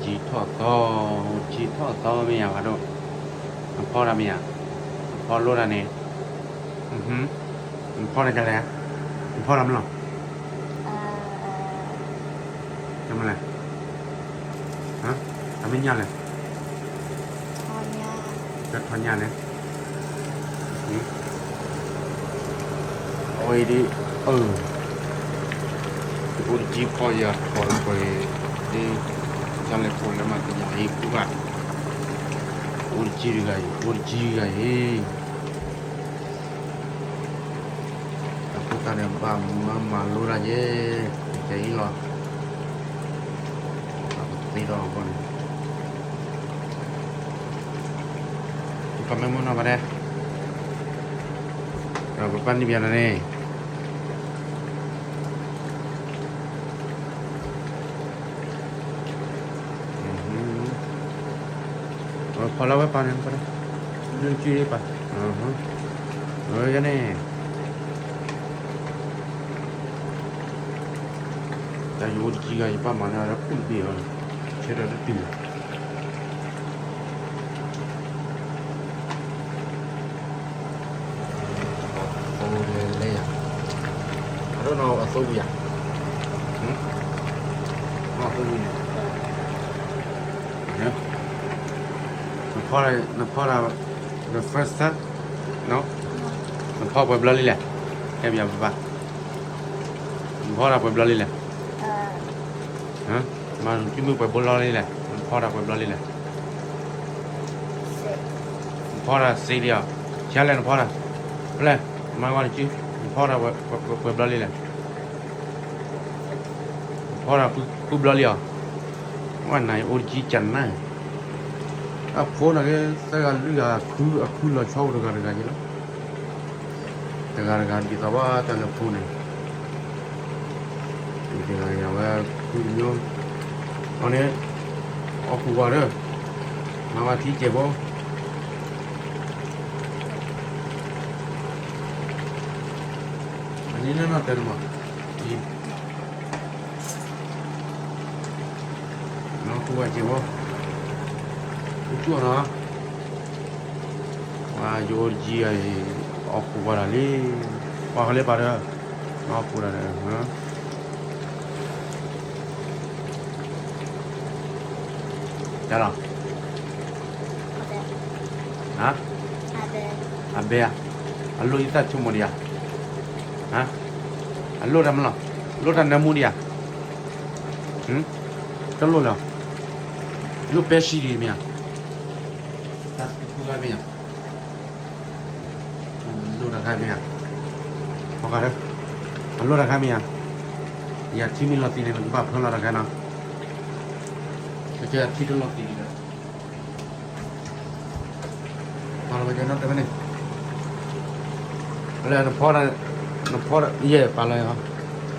အိၣ်တကံထီၣ်သီ, အိၣ်တကံထီၣ်သီမ့ၢ်ယၤဘၣ်ဒိၣ်, နဖီတၢ်မ့ၢ်ယၤ, နဖီလိတၢ်န့ၣ်, နဖီတၢ်ဒ်လဲၣ်, နဖီတၢ်မ့ၢ်လီၤ, တမ့ၢ်လဲၣ်, တမ့ၢ်ညၣ်လဲၣ်, ကထီၣ်ညၣ်န့ၣ်, အဝဲအံၤဒ်, အၢ အိၣ်တကံဖီယၤထီၣ်လၢပှဲၤ, ဒ်တၢ်လဲၤခိၣ်လၢမၤသ့ၣ်ညါအံၤခူဘၣ်, အိၣ်တကံတဂၤအံၤ, အိၣ်တကံတဂၤအံၤ, အဃိသတးန့ၣ် ဘၣ်မၤမၤလိတၢ်က့ၤ, ကဲအံၤလီၤ, သ့ဒီးအဂီၢ်န့ၣ်, ကမ့ၢ်မ့ၢ်နီၢ်ဘၣ်ဒဲး, ပပၢ်န့ၣ်ပျးလီၤန့ၣ် ဖီလီၤဝဲပာ်န့ၣ်, ဒုးကံပာ်, အၢ ယန့ၣ်, တၢ်ယအိၣ်တကံဂၤ ယပၢ်မၤန့ၢ်အီၤလၢပူၢ်တဘ့ၣ်အီၤန့ၣ်, ဆၢထၢၣ်တတုၤလီၤ. အသိလဲၤလဲၤယၤ, အဒိၣ်နီၢ်အသိဝံၤယၤ, နီၢ်အသိဝံၤန့ၣ်, နဖီ, နဖီတၢ်, the first time, နဖီပှဲၤဘျီလံလဲၣ်, ဟဲပယၤပပၢ်, နဖီတၢ်ပှဲၤဘျီလံလဲၣ်, မၤနကမုၢ်ပှဲၤဘျီလံလဲၣ်, နဖီတၢ်ပှဲၤဘျီလံလဲၣ်. နဖီတၢ်စ့လံအီၤ, ဆါလဲၣ်နဖီတၢ်, ဖဲလဲၣ်, မၤဝဲနစု, နဖီတၢ်ပှဲၤဘျီလံလဲၣ်, နဖီတၢ်ဃုဘျီလံအီၤ, ဝဲနၤအံၤအိၣ်တကံကနၣ်, အဖိန့ၣ်က့ သၢဂၤလွံၢ်ဂၤ အခုလီၤဆီအိၣ်တဂၤတဂၤက့လီၤ. တဂၤတဂၤဒ်သိးဘၣ်တၢ်လၢဖိန့ၣ်, တဂၤတဂၤဝဲခုတမျိုး, အီၤန့ၣ်, အီၣ်ကူဝါဒီး, မၤဝဲထံကဲးဖိ, အန့ၣ်နီၢ်နီၢ်တဲတမး, အီၣ်ကူဝါကဲးဖိ, အူကၠိၣ်နီၤ, ယအိၣ်တကံဂၤအံၤ, အီၣ်ကူဝါတၢ်လံ, ပှၤဃီလၢပှၤဒီး, အီၣ်ကူဝါတၢ်, တၢ်လီၤ, အဘဲဧါ, အလိၣ်ယသးဆိကမိၣ်ဒံးဧါ, အလိၣ်တၢ်မ့ၢ်လီၤ, လိၣ်တၢ်နၢမူဒံးဧါ, တလိၣ်လၢၤ, လိၣ်ပဲဆံဒံးမ့ၢ်ဧါ, တၢ်တခါမ့ၢ်ဧါ, လိၣ်တၢ်ခါမ့ၢ်ဧါ, အလိၣ်တၢ်ခါမ့ၢ်ဧါ, ယထံမ့ၢ်လီၤသံန့ၣ် နကဘၣ်ဖၢလီၤတၢ်ခါနီၤ, ကထံတလီၤသံဒံးဒီး ပာ်လီၤဝဲကဲနီၤတဲဝဲန့ၣ်, လၢနဖီ, နဖီ, ယဲၢ်ပာ်လီၤ,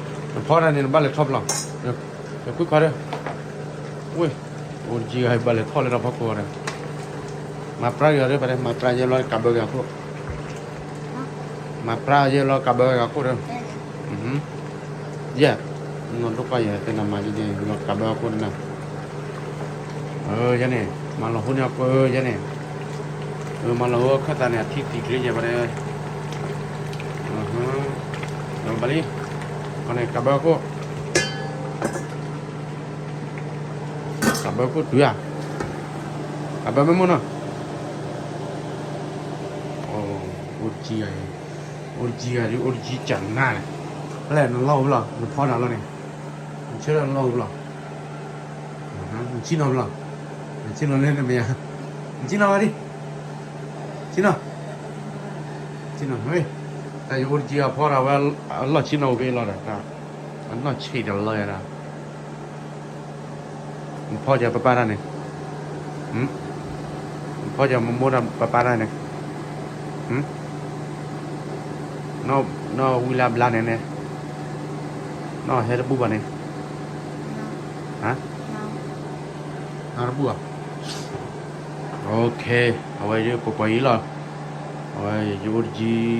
နဖီတၢ်န့ၣ် နဘၣ်လဲၤထီၣ်ပလီၢ်, ယကွၢ်ခီဒီး, ဝ့ၢ်, အိၣ်တကံဂၤဘၣ်လဲၤထီၣ်လၢတၢ်ဖီခိၣ်ဒီး, မၤပြၢ်က့ၤအီၤဒီး ပှၤမၤပြၢ်ယဲၢ်လီၤကးဘၢက့ၤအခိၣ်, မၤပြၢ်ယဲၢ်လီၤကးဘၢက့ၤအခိၣ်ဒီး, ယဲၢ်, နီၢ်ဒိၣ်ကွၢ်ယဲၢ်တဲနၤမၤဒ်န့ၣ် လီၤကးဘၢအခိၣ်န့ၣ်, ယဲၢ်န့ၣ် မၤလီၤဟိန့ၢ်အခိၣ်ယဲၢ်န့ၣ်, မၤလီၤဟိအခၢၣ်သးန့ၣ် အထံသံကျ့ယဲၢ်ဘၣ်ဒီး, ဘၣ်လံ, အန့ၣ်ကးဘၢအခိၣ်, ကးဘၢခိၣ်တုၤဧါ, ကးဘၢမ့ၢ်မိၢ်နီၤ, အိၣ်တကံဂၤအံၤ, အိၣ်တကံဂၤဒ် အိၣ်တကံကနၣ်န့ၣ်, ဖဲလဲၣ်နလီၢ်အိၣ်ဖဲလီၤ နဖီတၢ်လီၢ်န့ၣ်, နဆၢထၢၣ်နလီၢ်အိၣ်ဖဲလီၤ, နဆံၣ်နီၤဖဲလီၤ, နဆံၣ်နီၤလၢနမဲာ်ညါ, နဆံၣ်နီၤဝဲဒံး, ဆံၣ်နီၤ, ဆံၣ်နီၤ, တၢ်ယအိၣ်တကံဂၤဖီတၢ်ဝဲ, အလီၢ်ဆံၣ်နီၤအိၣ်ဖဲလီၤဒီး, အနီၢ်ဆံးတလီၢ်ယဲဒၣ် နဖီကပပၢ်တၢ်န့ၣ်, နဖီကမိၢ်မိၢ်တၢ်ပပၢ်တၢ်န့ၣ်, နီၢ်ဝံလၢဘျါန့ၣ်န့ၣ်, နီၢ်ဟဲတဘူၣ်ဘၣ်န့ၣ်, ဟါ, နီၢ်တဘူၣ်ဘၣ်, အဝဲယပှဲၤပှဲၤအံၤလီၤ, အဝဲယအိၣ်တကံ ထီၣ်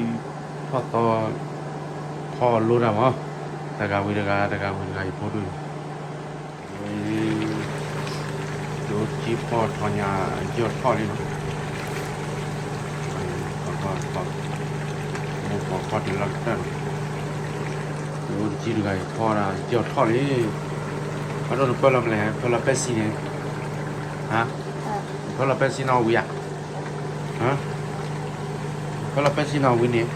သီ, ဖီအလိတၢ်မး, တဂၤဝံၤတဂၤ တဂၤဝံၤတဂၤ ယဖိဒိၣ်န့ၣ်, အဝဲ အိၣ်ကံဖီၣ်ထီၣ်ညါ ယီၢ်ထီၣ်လံနီၤ, အိၣ်ကံဖီၣ်ထီၣ်, အိၣ်ကံဖီၣ်ထီၣ်တုၤလီၤကတၢၢ်နီၤ, အိၣ်ကံတဂၤအံၤဖီၣ်ဒၣ်ယီၢ်ထီၣ်လံ, ဘၣ်ဒိၣ်နပၢၢ်လီၤမလဲၣ် ဖၢလီၤပဲစံန့ၣ်, ဟါ, ဖၢလီၤပဲစံနီၤဝံၤဧါ, ဖၢလီၤပဲစံနီၤဝံၤန့ၣ်,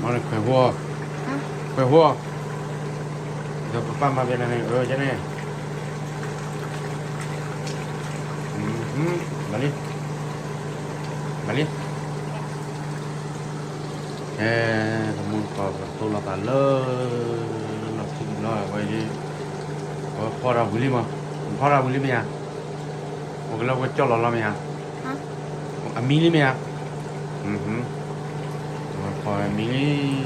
မ့ၢ်ခွဲးဟိ, ခွဲးဟိ, ဒီးပပၢ်မၤဘၣ်နၤန့ၣ် အၢ ကန့ၣ်, မၤလံ, မၤလံ, ကဲ, တမူတကိးပကတိၤလိာ်သးလၢ, လီၤထံလီၤဝဲ, အဝဲဖီၣ်တၢ်ဝံၤလံမး, ဖီၣ်တၢ်ဝံၤလံမ့ၢ်ဧါ, အိၣ်ကလၢဝဲကၠီၣ်လီၤလီၤမ့ၢ်ဧါ, အမံလံမ့ၢ်ဧါ, ဖီၣ်မံလံ